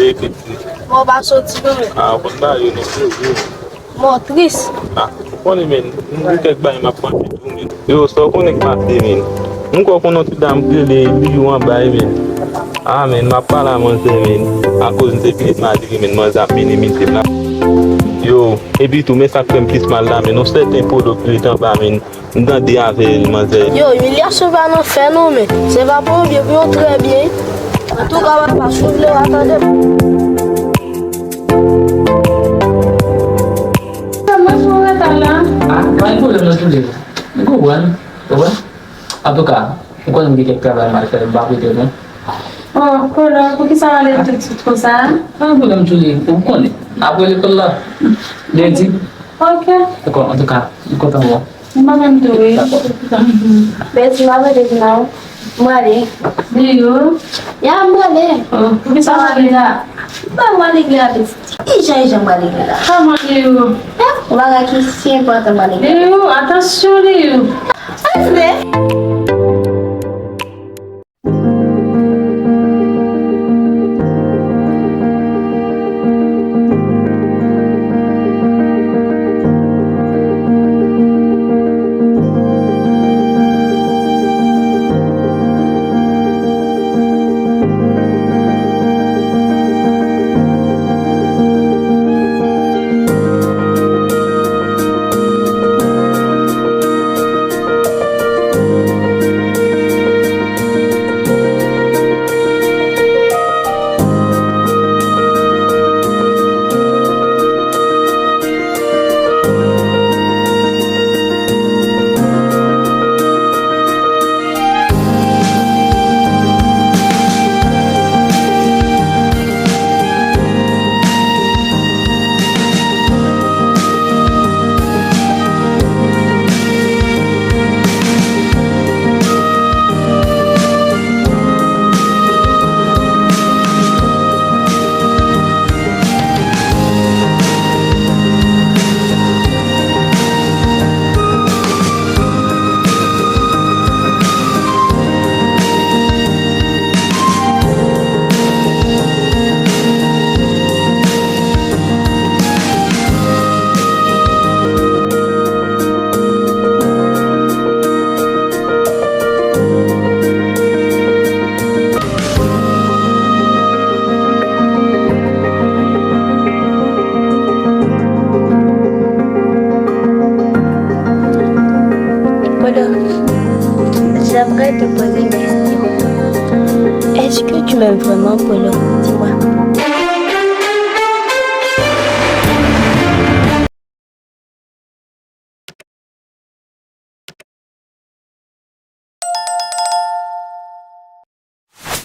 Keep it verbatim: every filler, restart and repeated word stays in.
Epi, bon, pa soti non, men. Ah, konn ba yo non. Mò tris. Ah, ou konnen, men, m gen kèk bagay m ap panse tou, men. Yo, sa w konnen k pase, men. M kwè w konnen yon ti dam k rele Liyou anba, men. Ah, men, m ap pale a manzè, men. Akoz m te vin malere, men, manzè ap minimize m la. Yo, epi tou, men sa k fè m plis mal la, men, yon sèten Polo k rete anba, men. M tande avè l, manzè. Yo, imilyasyon pa nan fè non, men se pa pou yon byen, pou yon trè byen. Antouka, papa, si w vle, w a tande m. Mwen sou reta la. Ah, pa gen pwoblèm nan tou de. M konprann, konprann. Antouka, ou konnen m gen kèk travay m al fè, m p ap rete non. Oh, Polo, poukisa w ale toutswit konsa? Pa gen pwoblèm, Julie, ou konnen. Apre lekòl la, lendi. Ok. Dakò, antouka, m kontan wè w. Mwen menm tou, wi. Dakò. Bèti, m ap rete vin la, wi. Mwen ale. Liyou. Ya, mwen ale. Oh, poukisa w ale la? Mwen, mwen ale legliz la, Bèti. Ijan, ijan, mwen ale legliz la. Kòman, Liyou? Ya, yon bagay ki si enpòtan, mwen ale legliz la. Liyou, atansyon, Liyou. Sa vle? Polo, j'aimerais te poser une question. Est-ce que tu m'aimes vraiment, Polo? Dis-moi.